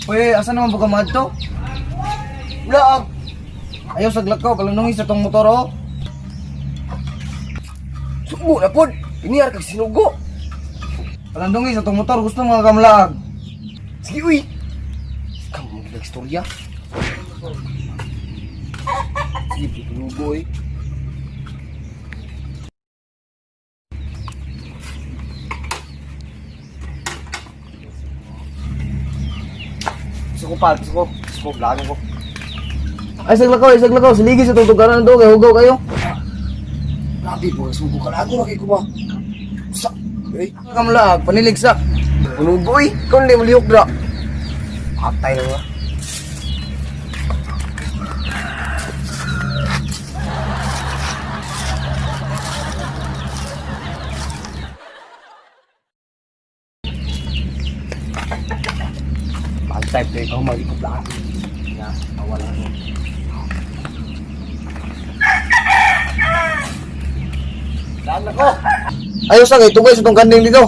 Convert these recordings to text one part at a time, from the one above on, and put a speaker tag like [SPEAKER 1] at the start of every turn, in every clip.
[SPEAKER 1] Uy, asa naman ba ka maadto? Wala. Ayaw sa glakaw, palandungi sa tong motor oh.
[SPEAKER 2] Subo na pod. Iniyar kag sinugo.
[SPEAKER 1] Palandungi sa tong motor, gusto mga kamlaag.
[SPEAKER 2] Sige uy. Kamu mo istorya. Sige, sinugo eh. Gusto ko pa, gusto ko. Gusto ko, lagan ko.
[SPEAKER 1] Ay sa glakaw, ay sa glakaw, siligi sa tong tugaran do kay hugaw kayo.
[SPEAKER 2] Grabe po, sugo ka lago na kay ko ba? Sa, eh.
[SPEAKER 1] Kamlaag, panilig sa.
[SPEAKER 2] Unugo eh. Ikaw hindi malihok dra. Patay na ba? Pantay pa ikaw mag-ikot lang. Ya, awal ako. Daan ako!
[SPEAKER 1] Ayaw sa kay tugay sa tong kanding dito.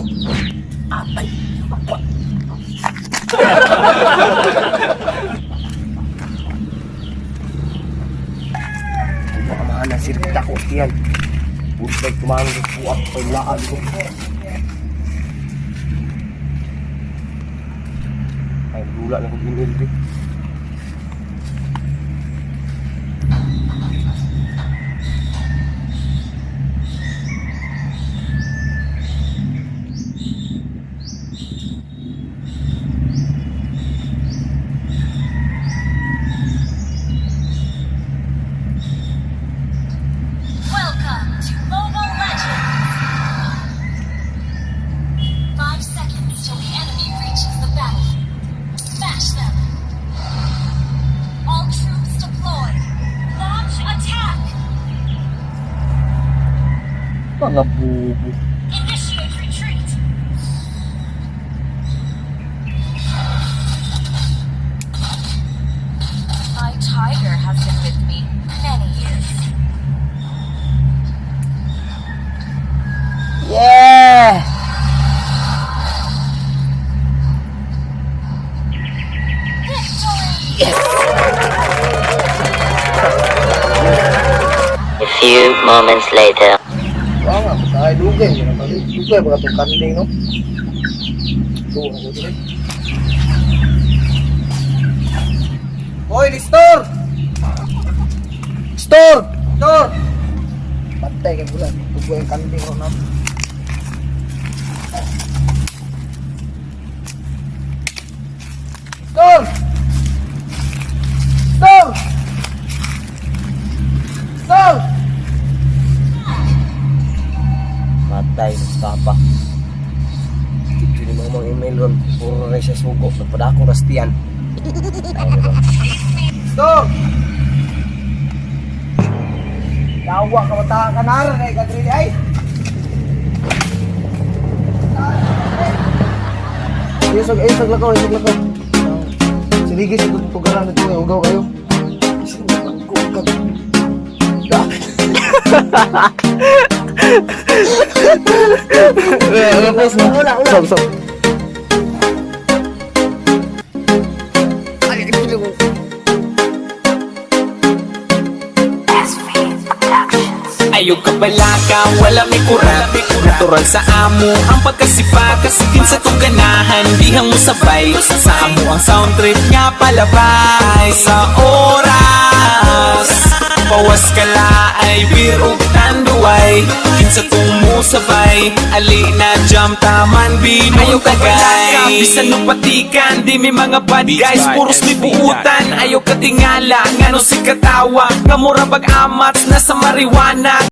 [SPEAKER 2] Kumaamahan ng sirkita ko tiyan. Puro kumahan sa buwak paglaan ko. Ay, lula na kong email rin.
[SPEAKER 3] Welcome to Mobile Legends! 5 seconds till the enemy reaches the battle. Smash them! All troops deployed! Launch attack!
[SPEAKER 2] Mga bubo.
[SPEAKER 3] Initiate retreat! My tiger has been with me many years.
[SPEAKER 2] Yeah!
[SPEAKER 3] Victory!
[SPEAKER 4] A few moments later.
[SPEAKER 1] Wa nga, patay dugay na pala. Dugay ba tong kanding no? Tuwa ko dili. Hoy, Nestor! Nestor! Nestor! Patay kay bulan. Tugay ang kanding ro na. Nestor! Nestor! Nestor!
[SPEAKER 2] Matay, papa. Dito ni mga mga email ron. Puro rin siya sugo. Nagpadako rastiyan. Ay, ron.
[SPEAKER 1] Stop! Yawa ka mata ka na rin eh, kadrili ay! Isog, isog lakaw, isog lakaw. Siligi sa tugaran nito, eh, ugaw kayo. Eh, ano po? Stop, stop.
[SPEAKER 5] Ayaw ka balaka, wala may kurap. Natural sa amo ang pagkasipat. Kinsa tong ganahan, dihang mo sabay. Sa amo ang sound trip nga palabay. Sa oras, pawas kala ay beer ug tanduay. Kinsa tong mo sabay, ali na jam taman
[SPEAKER 6] Ayaw ka balaka,
[SPEAKER 5] binutagay.
[SPEAKER 6] bisan no patikan. Di may mga bad guys, puros may buutan. Ayaw ka tingala, ngano si katawa. Nga mura bag amats, nasa marijuana.